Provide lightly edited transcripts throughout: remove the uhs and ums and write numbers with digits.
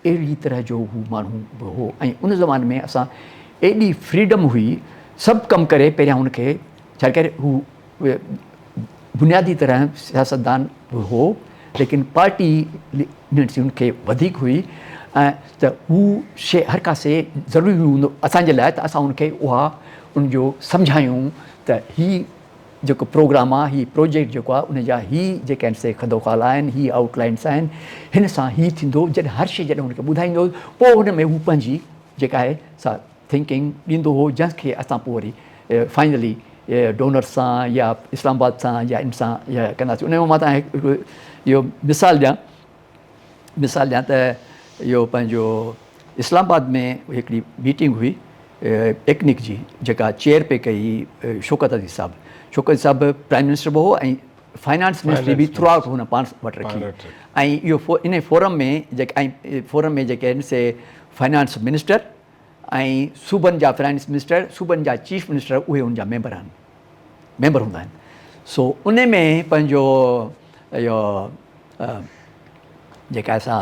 اهڙي طرح جو هو ماڻهو به هو ۽ ان زماني ۾ اسان ايڏي فريڊم هئي سڀ ڪم ڪري پهريان هن کي ڇا ڪري هو بنيادي طرح سياستدان به هو ليڪن پارٽي هن کي وڌيڪ هئي ۽ ته هو شي هر ڪا شي ضروري هوندو اسان جي لاء ته اسان هن کي اها ان جو سمجهايون ته هي جيڪو پروگرام آ هي پروجيڪٽ جيڪو آ ان جا هي جيڪي آهن سي خدوخال آهن هي آئوٽ لائنس آهن هن سان هي ٿيندو جڏهن هر شي جڏهن هن کي ٻڌائيندو پوء هن ۾ هو پنهنجي جيڪا آهي سا ٿنڪنگ ڏيندو هو جنهن کي اسان پوء وري فائنلي ڊونر سان يا اسلام آباد سان يا ان سان يا ڪنداسين ان ۾ مان تان هڪ اهو مثال ڏيان مثال ڏيان ته اهو پنهنجو اسلام آباد ۾ هڪڙي ميٽنگ هئي ايڪنڪ جي جيڪا چيئر پئي ڪئي شوڪت عزيز صاحب شوڪت عزيز صاحب پرائم منسٽر به هو ۽ فائنانس منسٽري به ٿرو آئوٽ هن پاڻ وٽ رکي ۽ اهو ان فورم ۾ جيڪي ۽ فورم ۾ جيڪي آهن سي فائنانس منسٽر ۽ صوبن جا فائنانس منسٽر صوبن جا چيف منسٽر اهي ان جا ميمبر آهن ميمبر هوندا آهن سو ان ۾ پنهنجو اهو جيڪا سا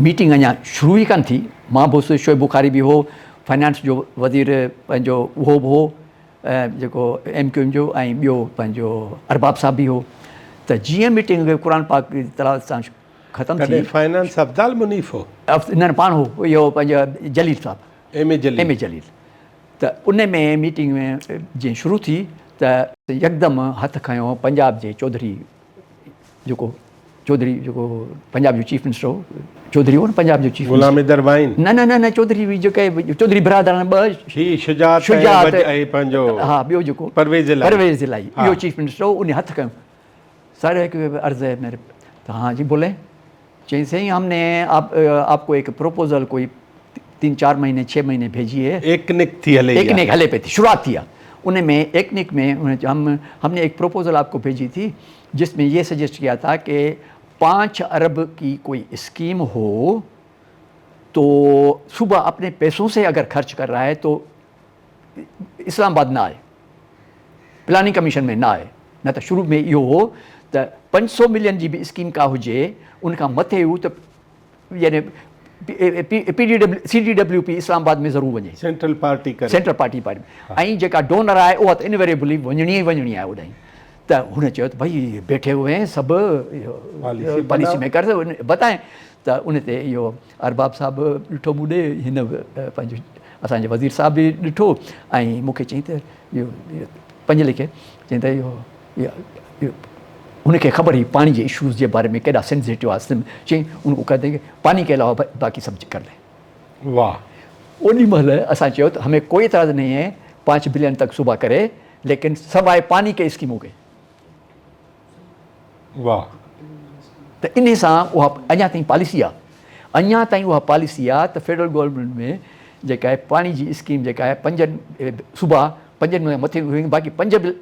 ميٽنگ اڃا شروع ئي ڪانه ٿي مان به هوس شعيب بخاري به هو فائنانس جو وزير پنهنجو اهو به هو جيڪو ايم ڪيو ايم جو ۽ ٻيو پنهنجو ارباب صاحب به هو ته جيئن ميٽنگ قرآن پاڪ جي تلاوت سان ختم ٿي تڏهن فائنانس افضال منيف هو نه پاڻ هو اهو پنهنجو جليل صاحب M A Jalil M A جليل ته ان ۾ ميٽنگ ۾ جيئن شروع ٿي ته يڪدم هٿ کنيو پنجاب جي چوڌري جيڪو چوڌري جيڪو پنجاب جو چيف منسٽر هو چوڌري هو نه پنجاب جو چيف غلام حيدر وائن نه نه نه نه چوڌري جيڪي چوڌري برادران ٻه هي شجاعت شجاعت ۽ پنهنجو ها ٻيو جيڪو پرويز الاهي پرويز الاهي اهو چيف منسٽر هو ان هٿ کنيو سر هڪ عرض ہے میرے ته ها جي بولي چيائين سائين هم ني آپ آپ کو هڪ پروپوزل ڪوئي تين چار مهيني ڇهه مهيني ڀيجي هي ايڪنڪ ٿي هلي ايڪنڪ هلي پئي ٿي شروعات ٿي آ ان ۾ ايڪنڪ ۾ هم هم ني ايڪ پروپوزل آپ کو ڀيجي ٿي جس ۾ يه سجيسٽ ڪيا ٿا ڪي پانچ ارب ڪي ڪوئي اسڪيم هو تو صوبه اپني پيسون سي اگر خرچ ڪر رها هي تو اسلام آباد نه آئي پلاننگ ڪميشن ۾ نه آهي نه ته شروع ۾ اهو هو ته 500 ملين جي به اسڪيم ڪا هجي ان کان مٿي هو ته يعني P D W C D W P Islamabad ۾ ضرور وڃي سينٽرل پارٽي ڪري سينٽرل پارٽي پارٽي ۽ جيڪا ڊونر آهي اها ته انويريبلي وڃڻي ئي وڃڻي آهي اوڏانهن ته هن چيو ته ڀئي بيٺي هئي ہیں سڀ پاليسي ميڪر بتائين ته ان تي اهو ارباب صاحب ڏٺو مون ڏي هن پنهنجو اسان جي وزير صاحب به ڏٺو ۽ مون کي چيائين ته اهو پنج لکي چيائين ته اهو هن کي خبر هئي پاڻي جي اشوز جي باري ۾ ڪيڏا سينسيٽو آهي چيائين ان کو ڪهه دين پاني ڪي علاوه باقي سڀ ڪر لين واهه اوڏي مهل اسان چيو ته همين ڪوئي اعتراض نهين هي پانچ بلين تڪ صوبا ڪري ليڪن سواء پاني ڪي اسڪيمون ڪي واهه ته انهي سان اها اڃا تائين پاليسي آ اڃا تائين اها پاليسي آ ته فيڊرل گورنمينٽ ۾ جيڪا آهي پاڻي جي اسڪيم جيڪا آهي پنجن صوبا پنجن کان مٿي باقي 5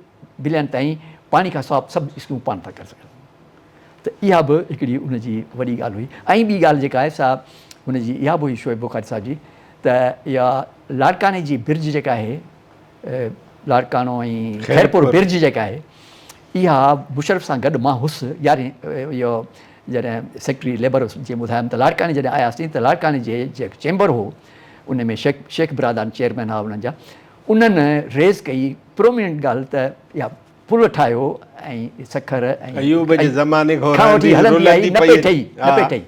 بلين تائين پاڻي کان سواء سڀ اسڪيمون پاڻ ٿا ڪري سگهن ته اها به هڪڙي ان جي وڏي ڳالهه هئي ۽ ٻي ڳالهه جيڪا آهي سا هن جي اها به هئي شعيب بخاري صاحب جي ته اها لاڙڪاڻي جي برج جيڪا آهي لاڙڪاڻو ۽ خيرپور برج جيڪا آهي اها مشرف سان گڏ مان هوس يارهين اهو جڏهن سيڪريٽري ليبر هوس جي ٻڌايم ته لاڙڪاڻي جڏهن آياسين ته لاڙڪاڻي جي جيڪو چيمبر هو ان ۾ شيخ شيخ برادان چيئرمين هئا انهن جا انهن ريز ڪئي پروميننٽ ڳالهه ته اها پل ٺاهيو ۽ سکر ۽ ايوب جي زماني کان وٺي هلندي آئي نه پئي ٺهي نه پئي ٺهي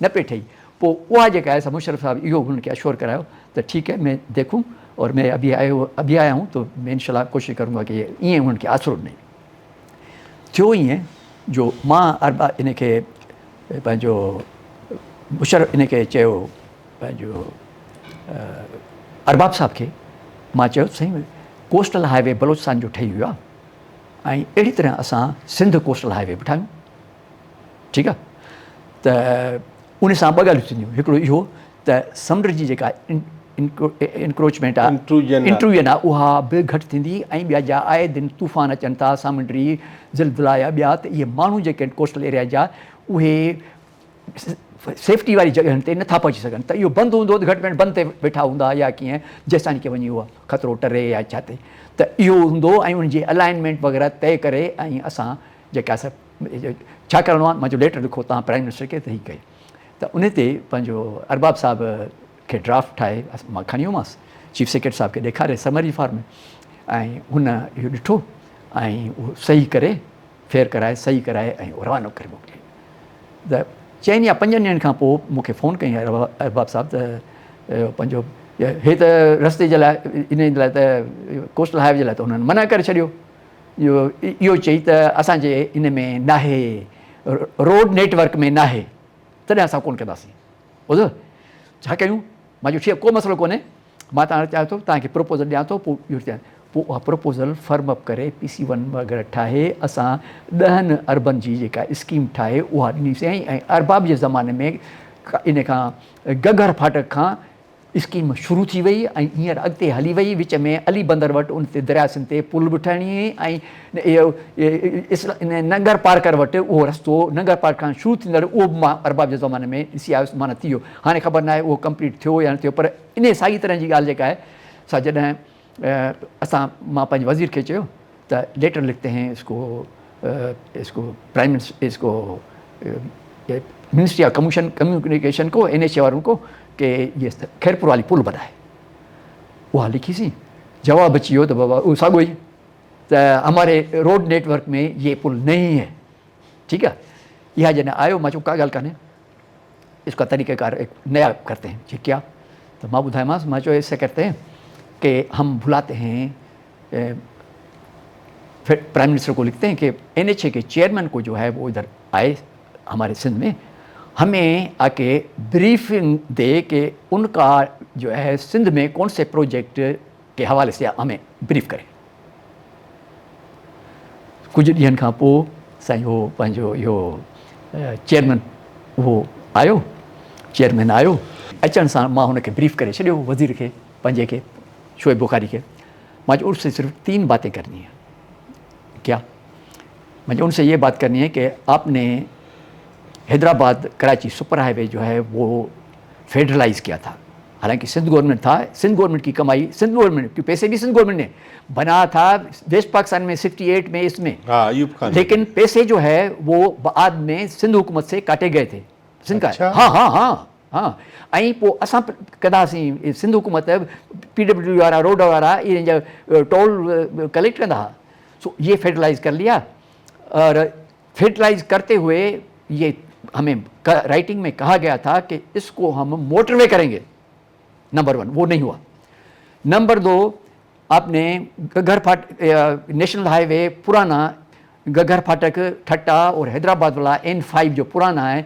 نه پئي ٺهي پوء اها جيڪا آهي سا مشرف صاحب اهو هنن کي اشور ڪرايو ته ٺيڪ هي مين ديکون اور مين ابي آيو ابي آيا هون تو مين انشاء الله ڪوشش ڪرون گا ڪي ائين هنن کي آسرو ڏنائين ٿيو ائين جو مان اربا ان کي پنهنجو مشرف ان کي چيو پنهنجو ارباب صاحب کي مان چيو سائين ڪوسٽل هاء وي بلوچستان جو ٺهي ويو آهي ۽ اهڙي طرح اسان سنڌ ڪوسٽل هاء وي به ٺاهيون ٺيڪ آهي ته ان سان ٻه ڳالهيون ٿينديون هڪڙو اهو ته سمنڊ جي جيڪا انڪروچمينٽ آهي انٽروجن آهي اها به گهٽ ٿيندي ۽ ٻيا جا آئي دن طوفان اچن ٿا سامونڊي زلزلا يا ٻيا ته اهي ماڻهو جيڪي آهن ڪوسٽل ايريا جا اهي سيفٽي واري جڳهن تي نٿا پهچي سگهن ته اهو بند هوندو ته گهٽ ۾ گهٽ بند تي ويٺا هوندا يا ڪيئن جيستائين ڪي وڃي اهو خطرو ٽري يا ڇا ٿئي ته اهو هوندو ۽ ان جي الائنمينٽ وغيره طئي ڪري ۽ اسان جيڪا سا ڇا ڪرڻو آهي مان چيو ليٽر لکو تان پرائم منسٽر کي ته هي ڪئي. ته ان تي پنهنجو ارباب صاحب کي ڊرافٽ ٺاهي مان کڻي ويومانس چيف سيڪريٽري صاحب کي ڏيکاري سمري فارم ۾ ۽ هن اهو ڏٺو ۽ اهو صحيح ڪري ڦير ڪرائي صحيح ڪرائي ۽ روانو ڪري موڪليائين ته چئن يا پنجن ڏينهن کان پوء مون کي فون ڪيائين ارباب صاحب ته پنهنجو هي ته رستي جي لاء ان لاء ته ڪوسٽل هاء وي جي لاء ته هنن منع ڪري ڇڏيو اهو چئي ته اسان جي ان ۾ ناهي روڊ نيٽ ورڪ ۾ ناهي تڏهن اسان ڪونه ڪنداسين ٻڌو ڇا ڪيون مان چيو ٺيڪ ڪو مسئلو ڪونهي مان توهان چاهيان ٿو توهان کي پروپوزل ڏيان ٿو پوء اهو ٿيان پوء اها پروپوزل فرم اپ ڪري پي سي ون وغيره ٺاهي اسان ڏهن اربن جي جيڪا اسڪيم ٺاهي اها ڏنيسين ۽ ارباب جي زماني ۾ ان کان گگهر ڦاٽڪ کان اسڪيم شروع ٿي وئي ۽ هينئر اڳتي هلي وئي وچ ۾ علي بندر وٽ ان تي درياء سنڌ تي پل به ٺهڻي هئي ۽ ننگر پارڪر وٽ اهو رستو ننگر پارڪر کان شروع ٿيندڙ اهو به مان ارباب جي زماني ۾ ڏسي آيس معنيٰ ٿي ويو هاڻي خبر ناهي اهو ڪمپليٽ ٿيو يا نه ٿيو پر انهي ساڳي طرح جي ڳالهه جيڪا آهي سا جڏهن اسان مان پنهنجي وزير کي چيو ته ليٽر لکتي هين اس ڪو اس ڪو پرائم منسٽر اس ڪو منسٽري آف ڪميشن ڪميونيڪيشن کو اين ايچ اي وارن کو ڪي یہ خيرپور والي پل بنائي اها لکي سين جواب اچي ويو ته بابا اهو ساڳو ئي ته هماري روڊ نيٽ ورڪ ۾ یہ پل نہیں ہے ٺيڪ آهي اها جڏهن آيو مان چيو ڪا ڳالهه ڪانهي اس کا طريقه ڪار ايڪ نيا ڪرتي هين چي ڪيا ته مان ٻڌايومانس مان چيو ايسا ڪرتي هين ڪي هم بلاتي هين پرائم منسٽر کو لکتي هين ڪي اين ايچ اي ڪي چيئرمين کو جو هي وہ ادھر آئي هماري سندھ ۾ همين آ ڪي بريفنگ the ڪي ان کا جو هي سندھ ۾ ڪون سي پروجيڪٽ ڪي حوالي سي همين بريف ڪري ڪجهه ڏينهن کان پوء سائين هو پنهنجو اهو چيئرمين اهو آيو چيئرمين آيو اچڻ سان مان هن کي بريف ڪري ڇڏيو وزير کي پنهنجي کي شعيب بخاري کي مان چيو ان سي صرف تين باتين ڪرني هي ڪيا مان چيو ان سي یہ بات ڪرني هي ڪي آپ ني Hyderabad Karachi super high V جو هي وہ فيڊرلائز ڪيا ٿا حالانڪه سنڌ گورنمينٽ ٿا سنڌ گورنمينٽ ڪي ڪمائي سنڌ گورنمينٽ ڪي پيسي بي سنڌ گورنمينٽ ني بنا ٿا ويسٽ پاڪستان ۾ سڪسٽي ايٽ ۾ اس ۾ ايوب خان ليڪن پيسي جو هي وہ بعد ۾ سنڌ حڪومت سي ڪاٽي گئي ٿي سنڌ کا اچھا ها ها ها ها ۽ پوء اسان ڪندا هئاسين سنڌ حڪومت پي ڊبليو وارا روڊ وارا انهن جا ٽول ڪليڪٽ ڪندا هئا سو یہ فيڊرلائز ڪر ليا اور فيڊرلائز ڪرتي هوئي یہ همين رائٽنگ ۾ ڪها گيا ٿا ڪي اس ڪو هم موٽر وي ڪرين گي نمبر ون وہ نهين هوا نمبر دو آپ ني گگهر ڦاٽ نيشنل هاء وي پرانا گگهر ڦاٽڪ ٺٽا اور حيدرآباد والا اين فائيو جو پرانا هي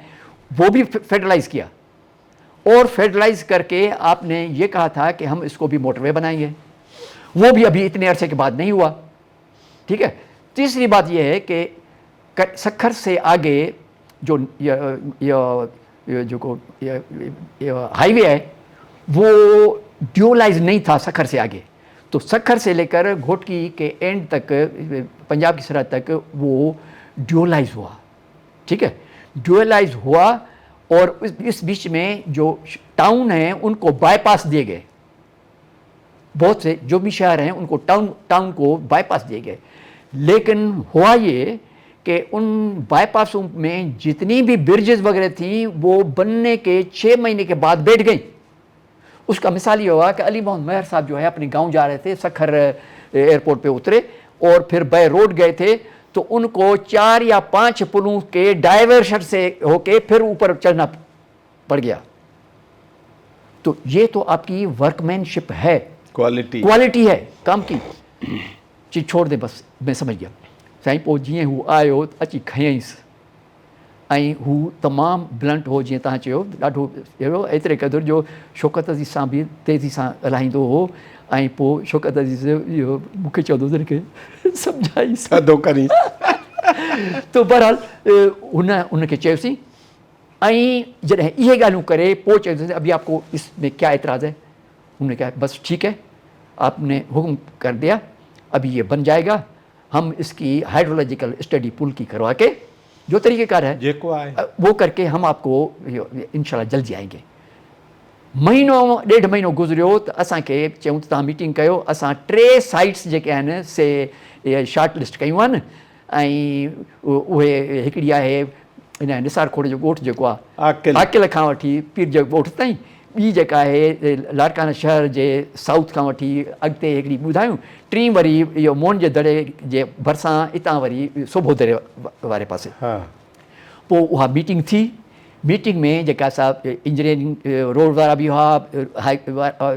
وہ بي فيڊرلائز ڪيا اور فيڊرلائز ڪر ڪي آپ ني یہ ڪها ٿا ڪي هم اس ڪو بي موٽر وي بنائين گي وہ بي ابھی اتني عرصي ڪي بعد نهين هوا ٺيڪ هي تيسري بات یہ هي ڪي سکر سي آگي جو جيڪو هائي وي آهي وہ ڊيولائز نہیں تھا سکر سے آگے تو سکر سے لے کر گھوٹکی کے اینڈ تک پنجاب کی سرحد تک وہ ڈیولائز ہوا ٹھیک ہے ڈیولائز ہوا اور اس بیچ میں جو ٹاؤن ہیں ان کو بائی پاس دیے گئے بہت سے جو بھی شہر ہیں ان کو ٹاؤن ٹاؤن کو بائی پاس دیے گئے لیکن ہوا یہ کہ ان بائی پاسوں میں جتنی بھی برجز وغیرہ تھیں وہ بننے کے چھ مہینے کے بعد بیٹھ گئیں۔ اس کا مثال یہ ہوا کہ علی محمد مہر صاحب جو ہے اپنے گاؤں جا رہے تھے، سکھر ایئرپورٹ پہ اترے اور پھر بائی روڈ گئے تھے تو ان کو 4 یا 5 پلوں کے ڈائیورشن سے ہو کے پھر اوپر چڑھنا پڑ گیا۔ تو یہ تو آپ کی ورک مین شپ ہے، کوالٹی کوالٹی ہے کام کی۔ چي ڇوڙ the بس مين سمجھ گيا۔ سائين پوء جيئن هو آيو ته اچي کنيائينس ۽ هو تمام بلنٽ هو جيئن توهان چيو ڏاڍو اهڙو ايتري قدر جو شوڪت عزيز سان به تيزي سان ڳالهائيندو هو ۽ پوء شوڪت عزيز اهو مون کي چوندو هو ته هن کي سمجهائيس ٿڌو ڪرينس. ته بهرحال هن ان کي چيوسين ۽ جڏهن اهي ڳالهيون ڪري پوء چيوسين ابي آپ ڪو اس ۾ ڪيا اعتراض هي؟ انهن ڪها بس ٺيڪ هي آپ ني حڪم ڪر ديا ابي يه بن جائي گا هم اس ڪي هائيڊرولاجيڪل اسٽڊي پل ڪي ڪروا ڪي جو طريقه ڪار هي جيڪو آهي وو ڪر ڪي هم آپ ڪو انشاء الله جلدي آئين گي. مهينو ڏيڍ مهينو گذريو ته اسان کي چيائون ته توهان ميٽنگ ڪيو اسان 3 سائيٽس جيڪي آهن سي شارٽ لسٽ ڪيون آهن ۽ اهي هڪڙي آهي هن نثار کوڙ جو ڳوٺ جيڪو آهي عاقل کان وٺي پير جي ڳوٺ تائين، ٻي جيڪا آهي لاڙڪاڻه شهر جي سائوٿ کان وٺي اڳتي هڪڙي ٻڌايون، ٽين وري اهو موهن جي دڙي جي ڀرسان اتان وري سوڀو دري واري پاسي. پوء اها ميٽنگ ٿي، ميٽنگ ۾ جيڪا سا انجنيئرنگ روڊ وارا به هئا، هاء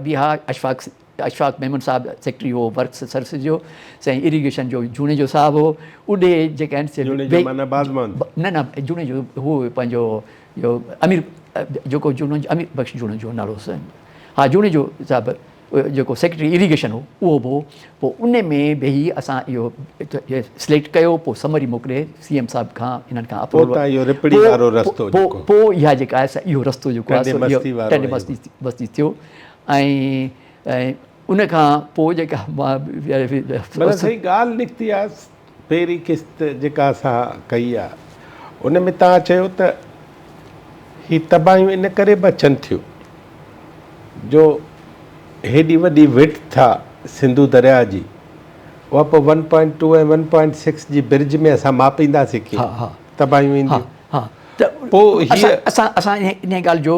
به هئا، اشفاق اشفاق ميمڻ صاحب سيڪريٽري هو ورڪس سروسز جو، سائين اريگيشن جو جوڻيجو صاحب هو، اڏي جيڪي آهن سي جوڻيجو معنيٰ باز محمد؟ نه نه جوڻيجو هو پنهنجو اهو امير جيڪو جوڻيجو امير بخش جوڻيجو نالو هوس ها جوڻيجو صاحب جيڪو سيڪريٽري اريگيشن هو اهو به هو پوء ان ۾ ويهي اسان اهو سليڪٽ ڪيو پوء سمري موڪلي سي ايم صاحب کان انهن کان اپروول پوء اهو رپڙي وارو رستو جيڪو پوء اها جيڪا آهي اهو رستو جيڪو آهي ٽنڊي مستي مستي ٿيو ۽ ان کان پوء جيڪا معنيٰ سائين ڳالهه نڪتي آهي پهرين قسط جيڪا اسان ڪئي آهي ان ۾ توهان چيو ته هي تباهيون ان ڪري به اچن ٿيون جو هيڏي وڏي وڊٿ آ سنڌو درياء جي اها پوء one point two ۽ one point six جي برج ۾ اسان ماپينداسين ڪيئن تباهيون اينديون ها ته پوء هي اسان اسان انهي ڳالهه جو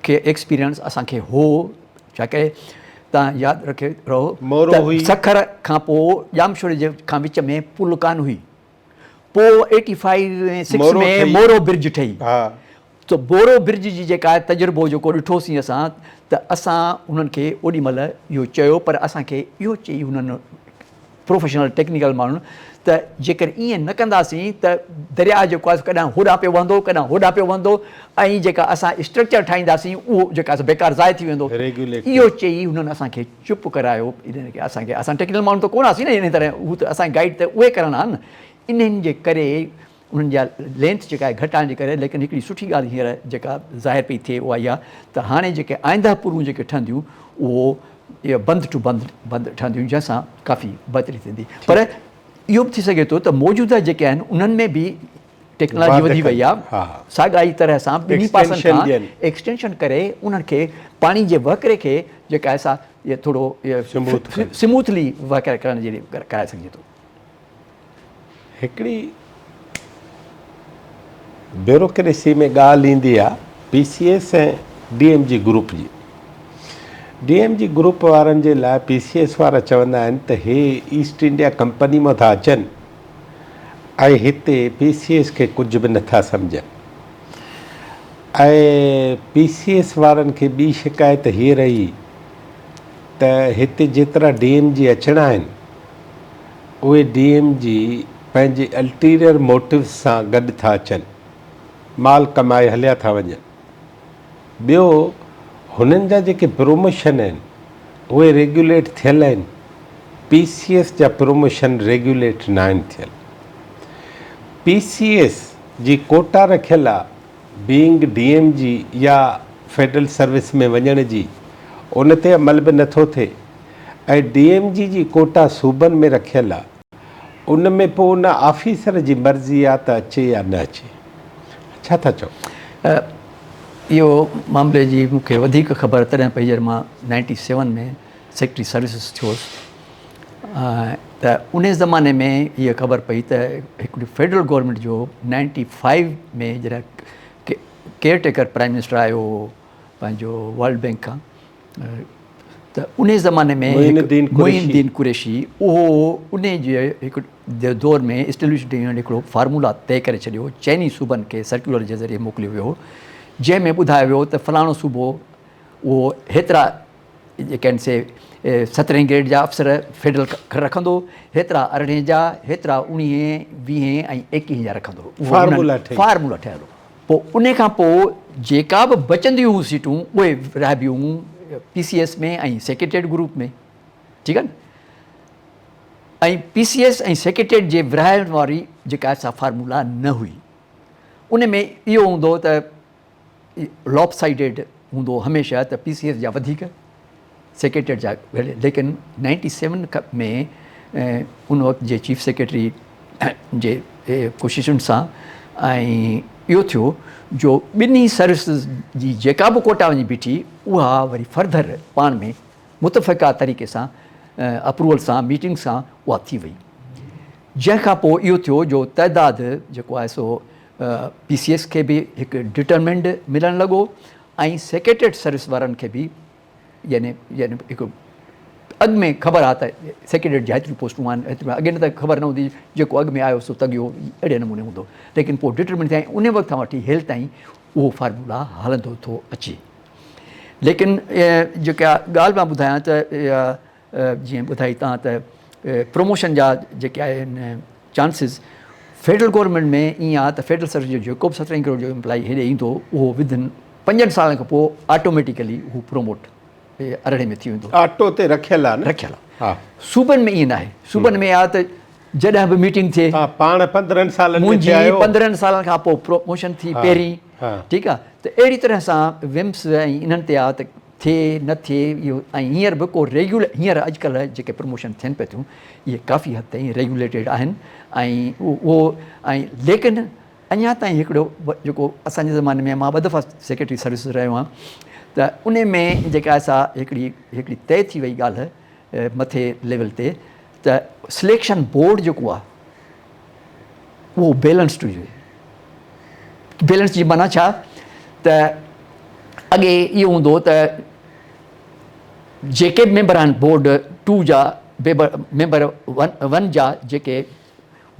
کي ايڪسپيرينس اسان کي هو ڇا ڪري تان ياد رکي رهو ته سکر کان پوء ڄامشوري جي کان وچ ۾ پل ڪانه هئي پوء ايٽي فائيو ۽ سڪس ۾ مورو برج ٺهي ته بورو برج جي جيڪا تجربو جيڪو ڏٺوسين اسان ته اسان انهن کي اوڏي مهل اهو چيو پر اسان کي اهو چئي انهن پروفيشنل ٽيڪنيڪل ماڻهن ته جيڪر ائين نه ڪنداسين ته درياء جيڪو آهي ڪڏهن هوڏانهن پيو وهندو ڪڏهن هوڏانهن پيو وهندو ۽ جيڪا اسان اسٽرڪچر ٺاهينداسين اهو جيڪا سو بيڪار ضايع ٿي ويندو اهو چئي هنن اسان کي چپ ڪرايو انهن کي اسان کي اسان ٽيڪنيڪل ماڻهو ته ڪونه هئاسين نه انهي طرح هو ته اسان کي گائيڊ ته اهي ڪرڻا هئا نه انهن جي ڪري انهن جا لينٿ جيڪا آهي گهٽ آڻڻ جي ڪري ليڪن هڪڙي سٺي ڳالهه هينئر جيڪا ظاهر پئي ٿئي اها اها ته هاڻي جيڪي آئنده پورون جيڪي ٺهنديون اهو بند ٽو بند بند ٺهنديون جنهن سان ڪافي بهتري ٿيندي پر اهو به ٿي سگهي ٿو ته موجوده جيڪي آهن انهن ۾ به ٽيڪنالاجي وڌي وئي آهي ساڳا ئي طرح سان ٻنهي پاسن کان ايڪسٽينشن ڪري انهن کي پاڻي جي وهڪري کي جيڪا آهي سا ٿورو سموٿلي وهڪري ڪرڻ جي ڪرائي سگهجي ٿو. هڪڙي بيوروڪريسي ۾ ڳالهه ايندي آ P C S ۽ D M G group جي. ڊي ايم جي گروپ وارن جي لاء پي سي ايس وارا چوندا آهن ته هي ايسٽ انڊيا ڪمپني مان ٿا اچن ۽ هتي پي سي ايس کي ڪجهه به نٿا سمجهن ۽ پي سي ايس وارن کي ٻي شڪايت هيء رهي ته هتي جيترا ڊي ايم جي اچڻا آهن اهي ڊي ايم جي پنهنجي الٽيريئر موٽوز سان گڏ ٿا اچن، مال ڪمائي هليا ٿا وڃن. ٻيو هنن جا جيڪي پروموشن آهن اهي ريگيوليٽ ٿيل آهن، پي سي ايس جا پروموشن ريگيوليٽ ناهن ٿيل. پي سي ايس جي ڪوٽا رکيل آ بينگ ڊي ايم جي يا فيڊرل سروس ۾ وڃڻ جي، ان تي عمل به نٿو ٿئي. ۽ ڊي ايم جي جي ڪوٽا صوبن ۾ رکيل آ ان ۾ پوء ان آفيسر جي مرضي آ ته اچي يا نه اچي. ڇا ٿا چئو؟ اهو معاملي جي مون کي وڌيڪ خبر تڏهن پئي جڏهن مان نائنٽي سيون ۾ سيڪريٽري سروسز ٿيو هوس ته ان زماني ۾ هيء خبر پئي ته هڪڙي فيڊرل گورنمينٽ جو نائنٽي فائيو ۾ جڏهن ڪيئر ٽيڪر پرائم منسٽر آيو هو پنهنجو ورلڊ بينڪ کان ته انهي زماني ۾ معين الدين قريشي اهو انهي جي هڪ دور ۾ اسٽيبلشمينٽ هڪڙو فارمولا طئي ڪري ڇڏيو چئني صوبن کي سرڪيولر جي ذريعي موڪليو ويو جنهن ۾ ٻڌايو ويو ته فلاڻو صوبو اهو هيترا جيڪي آهن سي سترهين گريڊ جا افسر فيڊرل رکندو هيترا ارڙهين جا هيترا اڻيهين ويهين ۽ ايڪيهين جا رکندو فارمولا ٺهيل هو پوء انهي کان پوء جيڪا به بچنديون هيون سيٽون اهي ورهائبيون هيون P C S ۾ ۽ secretariat group ۾ ٺيڪ آهي نه ۽ پي سي ايس ۽ سيڪريٽريٽ جي ورهائڻ واري جيڪا سا فارمولا نه هئي ان ۾ اهو هوندو ته لاپ سائيڊيڊ هوندو هميشه ته پي سي ايس جا وڌيڪ سيڪريٽريٽ جا ليڪن نائنٽي سيون ۾ ان وقت جي چيف سيڪريٽري جي ڪوششن سان ۽ اهو ٿيو جو ٻنهي سروسز جي جيڪا به ڪوٽا وڃي بيٺي اها وري فرڌر پاڻ ۾ متفقه طريقي سان اپروول سان ميٽنگ سان اها ٿي وئي جنهن کان پوء اهو ٿيو جو تعداد جيڪو آهي سو پي سي ايس کي به هڪ ڊٽرمنڊ ملڻ لڳو ۽ سيڪريٽريٽ سروس وارن کي به يعني يعني هڪ اڳ ۾ خبر آ ته سيڪريٽريٽ جا هيتريون پوسٽون آهن هيتريون اڳي نه ته خبر نه هوندي جيڪو اڳ ۾ آيو سو تڳيو اهڙي نموني هوندو ليڪن پوء ڊٽرمنڊ ٿيا ان وقت کان وٺي هيل تائين اهو فارمولا هلندو ٿو اچي ليڪن جيڪا ڳالهه مان ٻڌايان ته جيئن ٻڌائي تان ته پروموشن جا جيڪي آهن چانسز فيڊرل گورنمينٽ ۾ ائين آهي ته فيڊرل سروس جو جيڪو به سترهين گريڊ جو امپلائي هيڏي ايندو اهو ودن پنجن سالن کان پوء آٽوميٽيڪلي هو پروموٽ ارڙهين ۾ ٿي ويندو. آٽو تي رکيل آهي نه؟ رکيل آهي. صوبن ۾ ائين ناهي. صوبن ۾ آهي ته جڏهن به ميٽنگ ٿئي. توهان پاڻ پندرهن سالن ۾ ٿيا آهيو. منهنجي پندرهن سالن کان پوء پروموشن ٿي پهرين ٺيڪ آهي ته اهڙي طرح سان ومس ۽ انهن تي آهي ته ٿئي نه ٿئي اهو ۽ هينئر به ڪو ريگيولر هينئر اڄڪلهه جيڪي پروموشن ٿين پيون ٿيون اهي ڪافي حد تائين ريگيوليٽيڊ آهن ۽ اهو ۽ ليڪن اڃا تائين هڪڙو جيڪو اسان جي زماني ۾ مان ٻه دفعا سيڪريٽري سروسز رهيو آهيان ته ان ۾ جيڪا آهي سا هڪڙي هڪڙي طئي ٿي وئي ڳالهه مٿي ليول تي ته سليڪشن بورڊ جيڪو آهي اهو بيلنسڊ هجي بيلنس جي معنيٰ ڇا ته اڳي اهو هوندو هو ته جيڪي به ميمبر آهن بورڊ ٽو جا ميمبر ون جا جيڪي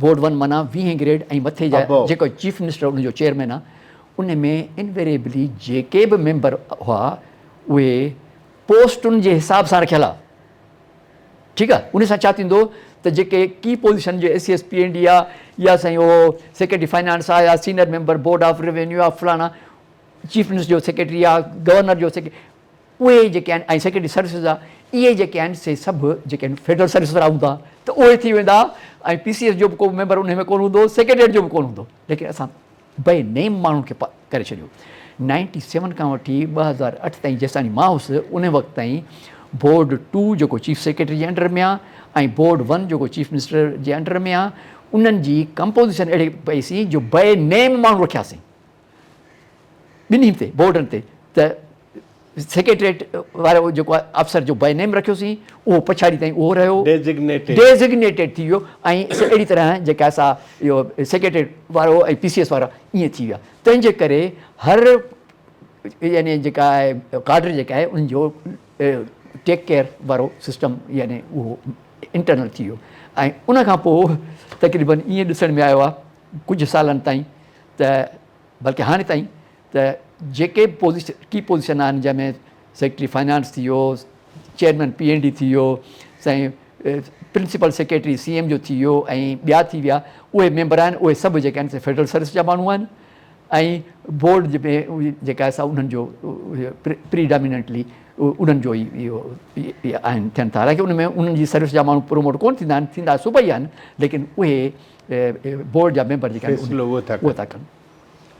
بورڊ ون معنيٰ ويهين گريڊ ۽ مٿي جا جيڪو چيف منسٽر ان جو چيئرمين آهي ان ۾ انويريبلي جيڪي به ميمبر هئا اهي پوسٽن جي حساب سان رکيل هئا ٺيڪ آ ان سان ڇا ٿيندو ته جيڪي ڪي پوزيشن جو A C S P N D آ يا سائين اهو سيڪريٽري فائنانس آ يا senior member board of revenue آ فلاڻا چيف منسٽر جو سيڪريٽري آ گورنر جو سيڪريٽري اهي جيڪي آهن ۽ سيڪريٽري سروسز آ اهي جيڪي آهن سي سڀ جيڪي آهن فيڊرل سروس وارا هوندا ته اهي ٿي ويندا ۽ پي سي ايس جو به ڪو ميمبر ان ۾ ڪونه هوندو سيڪريٽريٽ جو به ڪونه هوندو ليڪن اسان بي نيم ماڻهن کي ڪري ڇڏيو. نائنٽي سيون کان وٺي 2008 تائين جيستائين مان هوس ان وقت تائين بورڊ ٽو جيڪو چيف سيڪريٽري جي انڊر ۾ آ ۽ بورڊ ون جيڪو چيف منسٽر جي انڊر ۾ آ انهن جي ڪمپوزيشن اهڙي پئي سين جو بي نيم ماڻهو رکياسين ٻنهي تي بورڊن تي ته سيڪريٽريٽ وارو جيڪو آفيسر جو بائي نيم رکيوسين اهو پڇاڙي تائين اهو رهيو ڊيزگنيٽيڊ ٿي ويو ۽ اهڙي طرح جيڪا سا اهو سيڪريٽريٽ وارو ۽ پي سي ايس وارا ائين ٿي ويا تنهن جي ڪري هر يعني جيڪا آهي ڪاڊر جيڪا آهي ان جو ٽيڪ ڪيئر وارو سسٽم يعني اهو انٽرنل ٿي ويو ۽ ان کان پوء تقريبن ائين ڏسڻ ۾ آيو آهي ڪجهه سالن تائين ته بلڪه هاڻي تائين ته جيڪي به پوزيشن ڪي پوزيشن آهن جنهن ۾ سيڪريٽري فائنانس ٿي ويو چيئرمين پي اين ڊي ٿي ويو سائين پرنسپل سيڪريٽري سي ايم جو ٿي ويو ۽ ٻيا ٿي ويا اهي ميمبر آهن اهي سڀ جيڪي آهن سي فيڊرل سروس جا ماڻهو آهن ۽ بورڊ ۾ جيڪا آهي سا انهن جو پري ڊاميننٽلي انهن جو ئي اهو آهن ٿين ٿا حالانڪه ان ۾ انهن جي سروس جا ماڻهو پروموٽ ڪونه ٿيندا آهن ٿيندا صوبائي آهن ليڪن اهي بورڊ جا ميمبر جيڪا آهن اهو ٿا ڪن.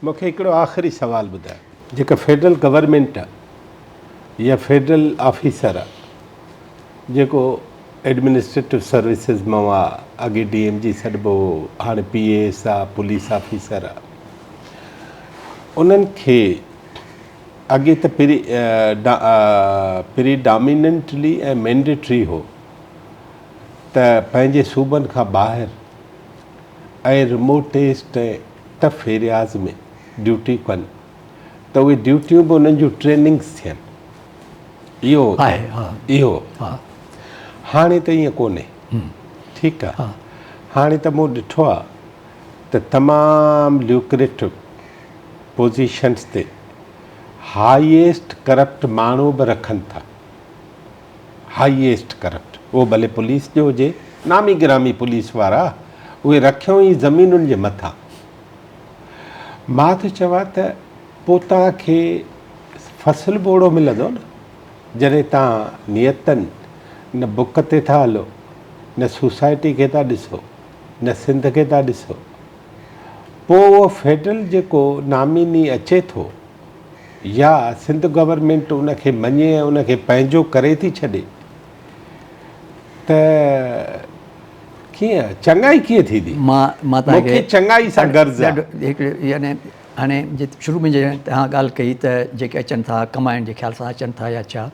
مون کي هڪڙو آخري سوال ٻڌايو. جيڪا فيڊرل گورنمينٽ آ يا فيڊرل آفيسر آ جيڪو ايڊمنسٽريٽو سروسز مان آ اڳي ڊي ايم جي سڏبو هو هاڻي پي اي ايس آ پوليس آفيسر آ انهن کي اڳي ته پري ڊاميننٽلي ۽ مينڊيٽري هو ته پنهنجي صوبن کان ٻاهر ۽ رموٽيسٽ ۽ ٽف ايرياز ۾ ڊيوٽي ڪن ته اهي ڊيوٽيون به انهن جون ٽريننگس ٿين اهو اهو هاڻي ته ائين ڪونهي ٺيڪ آ هاڻي ته مون ڏٺو آ ته تمام ليوڪريٽو پوزيشنس تي هائيسٽ ڪرپٽ ماڻهو به رکن ٿا هائيسٽ ڪرپٽ اهو ڀلي پوليس جو هجي نامي گرامي پوليس وارا اهي رکيو ئي زمينن جي مٿان مان ٿو چوان ته پوء توهان کي فصل به اوڙو ملندو نه جڏهن توهان نيتن نه بک تي ٿا هلو نه سوسائٽي کي ٿا ڏسو نه سنڌ کي ٿا ڏسو پوء اهو فيڊرل جيڪو ناميني اچي ٿو يا سنڌ گورنمينٽ ان کي مڃي ۽ ان کي پنهنجو ڪري ٿي ڇڏي ته ڪيئن چڱائي ڪيئن ٿيندي؟ مان توهان مون کي چڱائي سان غرض آ. هڪڙي يعني هاڻي جي شروع ۾ جڏهن توهان ڳالهه ڪئي ته جيڪي اچن ٿا ڪمائڻ جي خيال سان اچن ٿا يا ڇا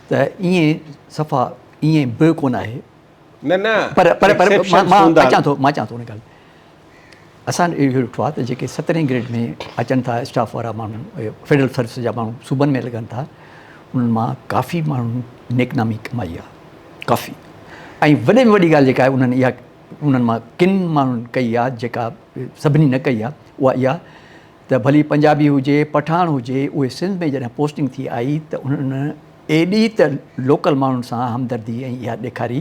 ته ائين صفا ائين به ڪونه آهي نه نه پر پر پر مان اچان ٿو مان اچان ٿو ان ڳالهه. اسان اهو ڏٺو آهي ته جيڪي سترهين گريڊ ۾ اچن ٿا اسٽاف وارا ماڻهو فيڊرل سروس جا ماڻهو صوبن ۾ لڳن ٿا انهن مان ڪافي ماڻهن نيڪنامي ڪمائي آهي ڪافي ۽ وڏي ۾ وڏي ڳالهه جيڪا آهي انهن اها انهن مان ڪن ماڻهن ڪئي آهي جيڪا سڀني نه ڪئي آهي اها اها ته ڀلي پنجابي هجي پٺاڻ هجي اهي سنڌ ۾ جڏهن پوسٽنگ ٿي آئي ته انهن ايڏي ته لوڪل ماڻهن سان همدردي ۽ اها ڏيکاري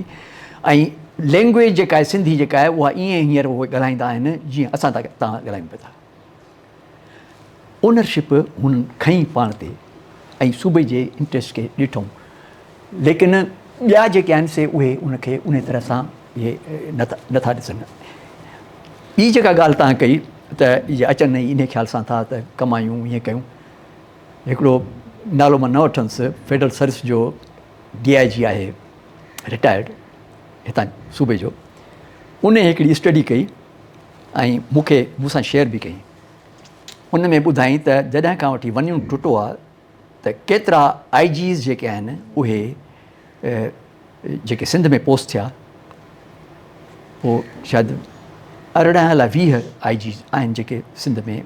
۽ لينگويج جيڪا آهي سنڌي جيڪا آهي اها ائين هينئر اهي ڳالهائيندا آهن جيئن اسان تان ڳالهايون پيا ٿا. اونرشپ هنن کنئي پاڻ تي ۽ صوبي جي انٽريسٽ کي ڏٺئون ليڪن ٻيا جيڪي آهن سي اهي ان کي ان طرح سان اهي نٿا ڏسن. ٻي جيڪا ڳالهه تان ڪئي ته اهي اچن ۽ انهي خيال سان ٿا ته ڪمايون ائين ڪيون. هڪڙو نالو مان نه وٺندس فيڊرل سروس جو ڊي I جي آهي رٽائرڊ هتان صوبي جو ان هڪڙي اسٽڊي ڪئي ۽ مون کي مون سان شيئر به ڪئي ان ۾ ٻڌائين ته جڏهن کان وٺي ون يونٽ ٽٽو آهي ته ڪيترا آء جيز جيڪي آهن اهي جيڪي سنڌ ۾ پوسٽ ٿيا پوء شايد 18 الاء 20 آء جيز آهن جيڪي سنڌ ۾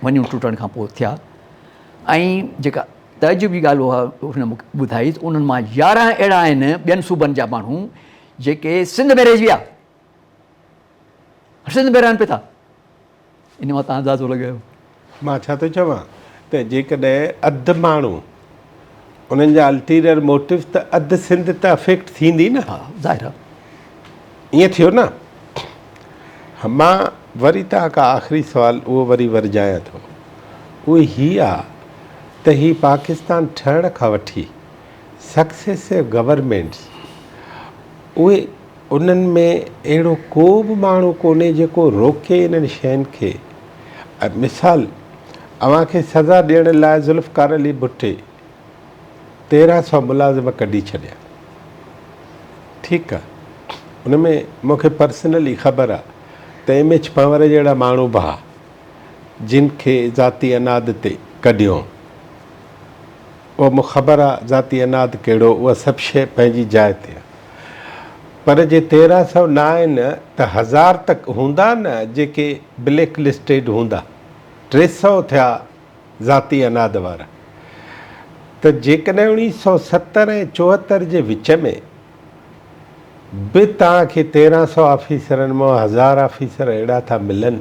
ونيون ٽٽڻ کان پوء ٿيا ۽ جيڪا تعجب جي ڳالهه اها هن مون کي ٻڌائي ته انهن مان 11 اهڙا آهن ٻين صوبن جا ماڻهو جيڪي سنڌ ۾ رهجي ويا سنڌ ۾ رهن پئي ٿا ان مان تان اندازو لڳايو. مان ڇا ٿو چوان ته جيڪڏهن اڌ ماڻهو انهن جا الٽيريئر موٽوز ته اڌ سنڌ ته افيڪٽ ٿيندي نه. ها ظاهر آ. ائين ٿيو نه. مان وري توهان کان آخري سوال اهو وري ورجايان ٿو اهو هي آ ته هي پاڪستان ٺهڻ کان وٺي سڪسيسو گورنمينٽس اهي انهن ۾ اهڙو ڪو به ماڻهو ڪونهي جيڪو روڪي انهن شين کي. مثال اوهان کي سزا ڏيڻ لاء ذوالفقار علي ڀٽي 13 سئو ملازم ڪڍي ڇڏيا. ٺيڪ آ ان ۾ مون کي پرسنلي خبر آ ته ايم ايڇ پنهور جهڙا ماڻهو به ها جن کي ذاتي عناد تي ڪڍيو. اها مون خبر آ ذاتي عناد ڪهڙو اها سڀ شيء پنهنجي جاء تي آ. پر جي 13 سئو نه آهن ته هزار ته هوندا نه جيڪي بليڪ لسٽيڊ هوندا. 3 سئو ٿيا ذاتي عناد وارا. ته جيڪڏهن 1970 ۽ 74 جي وچ ۾ به توهان کي 13 سئو آفيسرن مان هزار آفيسر اهڙا ٿا ملن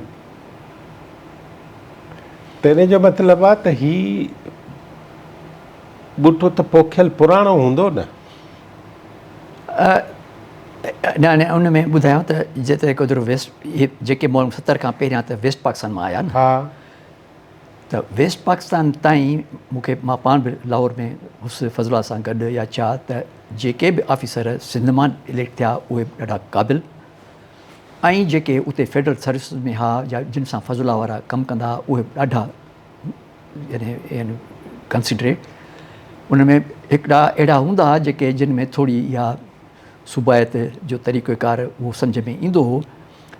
ته ان جو مطلب آ ته هي ٻوٽو ته پوکيل پراڻو هوندو نه. نه نه ان ۾ ٻڌايان ته جيتري قدر ويسٽ هي جيڪي ماڻهو 70 کان پهريان ته ويسٽ پاڪستان مان آيا نه ته ويسٽ پاڪستان تائين مون کي مان پاڻ به لاهور ۾ هوس فضل الله سان گڏ يا ڇا ته جيڪي به آفيسر سنڌ مان اليڪٽ ٿيا اهي ڏاڍا قابل ۽ جيڪي اتي فيڊرل سروس ۾ ها يا جن سان فضل الله وارا ڪم ڪندا ها اهي به ڏاڍا يعني ڪنسيڊريٽ ان ۾ هڪڙا اهڙا هوندا ها جيڪي جن ۾ ٿوري اها صوبائيت جو طريقو ڪار اهو سمجهه ۾ ايندو هو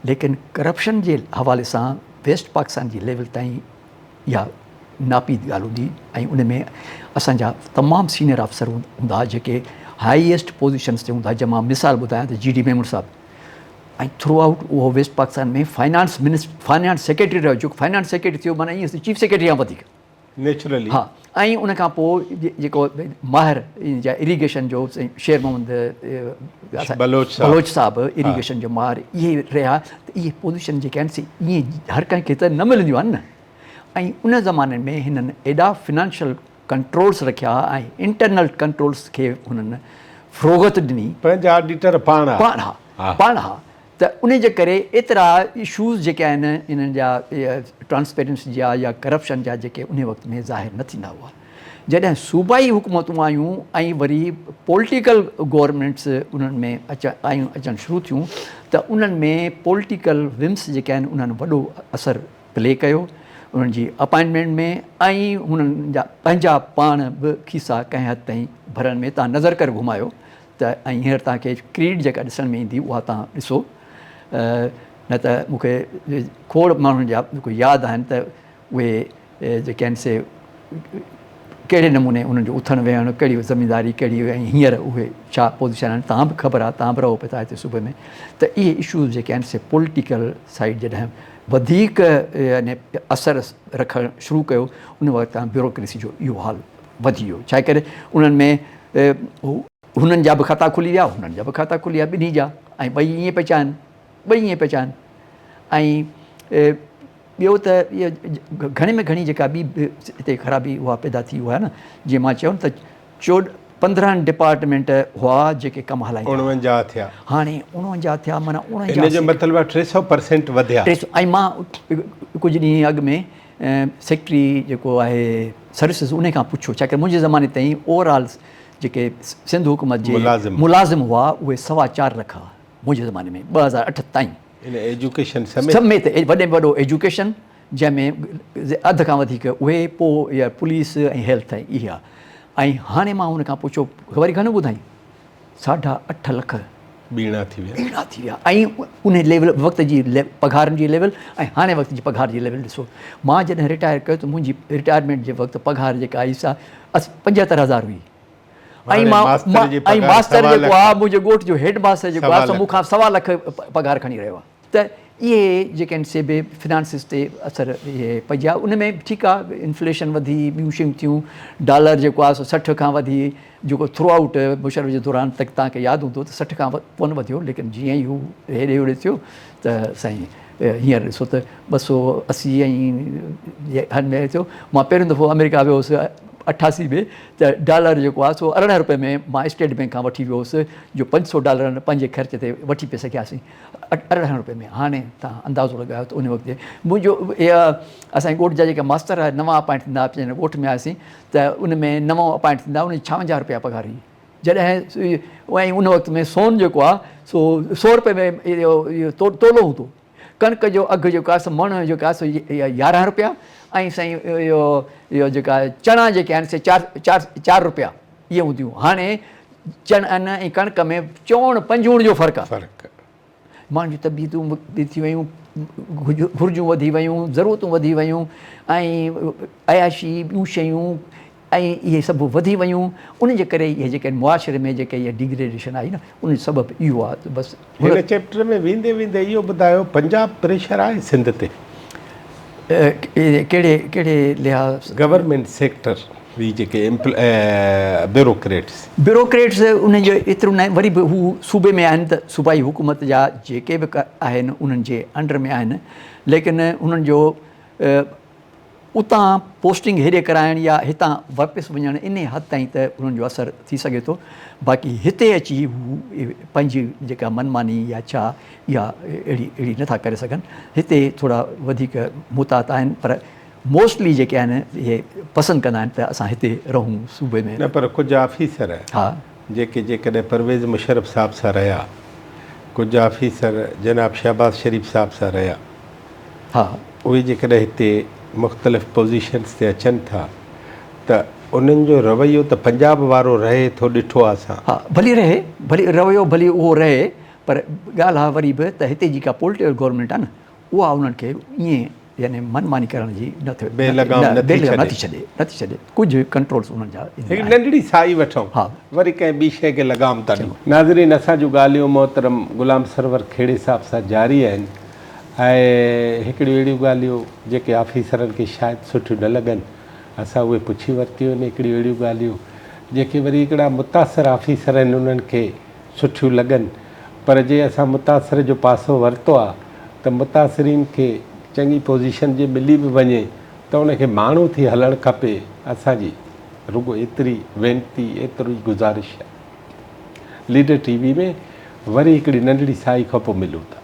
ليڪن ڪرپشن جي حوالي سان ويسٽ پاڪستان جي ليول تائين اها ناپيد ڳالهه هوندي ۽ ان ۾ اسان جا تمام سينئر آفيسر هوندا ها جيڪي هائيسٽ پوزيشنس تي هوندا جنهن مان مثال ٻڌايان ته جي ڊي ميمڻ صاحب ۽ ٿرو آئوٽ اهو West Pakistan ۾ finance minister finance secretary رهيو جيڪو فائنانس سيڪريٽري ٿيو معنيٰ ائين چيف سيڪريٽري کان وڌيڪ نيچرلي ها ۽ ان کان پوء جيڪو ماهر جا اريگيشن جو شير محمد بلوچ صاحب بلوچ صاحب اريگيشن جو ماهر اهي رهيا ته اهي پوزيشن جيڪي آهن سي ائين هر ڪنهن کي ته نه ملنديون آهن نه ۽ ان زماني ۾ هنن ايڏا فنانشل ڪنٽرولس رکيا ۽ انٽرنل ڪنٽرولس کي هنن فروغت ڏني. پنهنجا آڊيٽر پاڻ ها. پاڻ ها پاڻ ها ته ان جي ڪري ايترا اشوز جيڪي آهن انهن جا ٽرانسپيرنسي جا يا ڪرپشن جا جيڪي ان وقت ۾ ظاهر نه ٿيندا هئا. جڏهن صوبائي حڪومتون آيون ۽ وري پولٽيڪل گورنمينٽس انهن ۾ اچڻ آيون اچڻ شروع ٿيون ته انهن ۾ پولٽيڪل ومس جيڪي آهن انهن وڏو اثر پلي ڪيو انهن جي اپائنٽمينٽ ۾ ۽ هنن جا پنهنجا پاڻ به کيسا ڪنهن حد تائين ڀرڻ ۾ تان نظر ڪري گهمايو ته ۽ هينئر توهان کي ڪريڊ جيڪا ڏسڻ ۾ ايندي اها توهان ڏسو نه ته مون کي کوڙ ماڻهن جا ياد آهن ته اهي جيڪي آهن سي ڪهڙي نموني انهن جو اٿڻ ويهڻ، ڪهڙي زمينداري ڪهڙي ۽ هينئر اهي ڇا پوزيشن آهن تان به خبر آهي تان به رهو پئي ٿا هتي صوبي ۾ ته اهي اشوز جيڪي آهن سي پوليٽيڪل سائيڊ جڏهن وڌيڪ يعني اثر رکڻ شروع ڪيو ان وقت کان بيوروڪريسي جو اهو حال وڌي ويو ڇا ڪري انهن ۾ هنن جا به کاتا کلي ويا هنن جا به کاتا کلي ويا ٻنهي جا ۽ ٻئي ائين پئي چاهن ٻئي ائين پئي چاهن ۽ ٻيو ته اها گهڻي ۾ گهڻي جيڪا ٻي هتي خرابي اها پيدا ٿي اها نه جيئن مان چيو نه ته چوڏ 15 ڊپارٽمينٽ هئا جيڪي ڪم هلائيندا هئا. 49 ٿيا. هاڻي 49 ٿيا معنيٰ 49 ان جو مطلب آهي 300 پرسينٽ وڌيا. 300 ۽ مان ڪجهه ڏينهن اڳ ۾ سيڪريٽري جيڪو آهي سروسز انهي کان پڇيو ڇاڪاڻ منهنجي زماني تائين اوور آل جيڪي سنڌ حڪومت جي ملازم هئا اهي سوا چار لک هئا منهنجي زماني ۾ 2008 تائين. ان ايجوڪيشن سميت. سميت وڏي ۾ وڏو ايجوڪيشن جنهن ۾ اڌ کان وڌيڪ اهي پوء اها پوليس ۽ هيلٿ ۽ اها ۽ هاڻي مان هن کان پڇيو وري گهڻو ٻڌائين ساڍا اٺ لک ٻيڻا ٿي ويا ٻيڻا ٿي ويا ۽ ان ليول وقت جي پگهارن جي ليول ۽ هاڻي وقت جي پگهار جي ليول ڏسو مان جڏهن رٽائر ڪيو ته منهنجي رٽائرمينٽ جي وقت پگهار جيڪا آئي سا 75 هزار هئي ۽ مان ۽ ماستر جيڪو آ منهنجي ڳوٺ جو هيڊ ماستر جيڪو آ سو مون کان سوا لک پگهار کڻي رهيو آ ته اهي جيڪي آهن سي به فنانسز تي اثر اهي پئجي ويا ان ۾ ٺيڪ آ انفليشن وڌي ٻيون شيون ٿيون ڊالر جيڪو آ سو 60 کان وڌي جيڪو ٿرو آئوٽ مشرف جي دوران تڪ توهان کي ياد هوندو ته 60 کان ڪونه وڌيو ليڪن جيئن ئي هو هيڏي هوڏي ٿيو ته سائين هينئر ڏسو ته 280 ۽ هن ۾ ٿيو. مان پهريون دفعو آمريڪا ويو هوس 88 ۾ ته ڊالر جيڪو آهي سو 18 روپئي ۾ مان اسٽيٽ بئنڪ کان وٺي ويو هوس جو 500 ڊالر پنهنجي خرچ تي وٺي پئي سگهياسين 18 روپئي ۾ هاڻي تان اندازو لڳايو ته ان وقت منهنجو اسان جي ڳوٺ جا جيڪا ماستر نوان اپائنٽ ٿيندا جڏهن ڳوٺ ۾ آياسين ته ان ۾ نوان اپائنٽ ٿيندا ان جي 56 روپيا پگهار هئي جڏهن ۽ ان وقت ۾ سون جيڪو آهي سو 100 روپئي ۾ اهو تولو هوندو ڪڻڪ جو اگهه جيڪو آهي سو مڻ جيڪو آهي سو 11 روپيا ۽ سائين اهو اهو جيڪا چڻا جيڪي آهن سي چار چار چار روپيا اهي هونديون هاڻي چڻن ۽ ڪڻڪ ۾ چوڻ پنجوڻ جو فرق آهي. فرق. ماڻهن جون طبيعتون به ٿي ويون، گهرجون وڌي ويون، ضرورتون وڌي ويون ۽ عياشي ٻيون شيون ۽ اهي سڀ وڌي ويون، ان جي ڪري اهي جيڪي معاشري ۾ جيڪي اها ڊيگريڊيشن آئي نه ان جو سبب اهو آهي ته بس. هن چيپٽر ۾ ويندي ويندي اهو ٻڌايو پنجاب پريشر آهي سنڌ تي؟ ڪهڙي ڪهڙي لحاظ؟ گورنمينٽ سيڪٽر هي جيڪي بيوروڪريٽس. بيوروڪريٽس انهن جو ايترو ناهي وري به هو صوبي ۾ آهن ته صوبائي حڪومت جا جيڪي به آهن انهن جي انڊر ۾ آهن ليڪن انهن جو اتان پوسٽنگ هيڏي ڪرائڻ يا هتان واپس وڃڻ انهي حد تائين ته انهن جو اثر ٿي سگهي ٿو باقي هتي اچي هو پنهنجي جيڪا من ماني يا ڇا اها اهڙي اهڙي نٿا ڪري سگهن هتي ٿورا وڌيڪ محتاط آهن پر موسٽلي جيڪي آهن اهي پسند ڪندا آهن ته اسان هتي رهون صوبي ۾. نه پر ڪجهه آفيسر ها. جيڪي جيڪڏهن پرويز مشرف صاحب سان رهيا، ڪجهه آفيسر جناب شهباز شريف صاحب سان رهيا، ها. اهي جيڪڏهن هتي مختلف پوزيشنز تي اچن ٿا ته انهن جو رويو ته پنجاب وارو رهي ٿو ڏٺو آهي اسان. ها ڀلي رهي، ڀلي رويو ڀلي اهو رهي پر ڳالهه آهي وري به ته هتي جيڪا پوليٽيڪل گورنمينٽ آهي نه اها انهن کي ائين يعني من ماني ڪرڻ جي نه ٿي بي لگام نه ٿي ڇڏي. نه ٿي ڇڏي نه ٿي ڇڏي ڪجهه ڪنٽرولز انهن جا هڪ ننڍڙي ساهي وٺون ها وري ڪنهن ٻي شيء کي لگام ٿا ڏيون. ناظرين اسان جون ڳالهيون محترم غلام سرور کهڙي صاحب سان جاري آهن ۽ هڪڙيون اهڙيون ڳالهيون جيڪي آفيسرن کي شايد سٺيون نه لڳن اسان اهي پڇي ورتيون آهن هڪڙيون اهڙيون ڳالهيون جيڪي وري هڪڙا متاثر آفيسر آهن انهن کي سٺيون لڳن پر جي اسان متاثر جو پاسو ورتو آ ته متاثرين کي چڱي پوزيشن جي ملي به وڃي ته ان کي ماڻهو ٿي هلڻ کپي اسان جي رڳو ايتري وينتي ايتري گذارش آ ليڊر ٽي وي ۾ وري هڪڙي ننڍڙي سائي کان پوء ملون ٿا.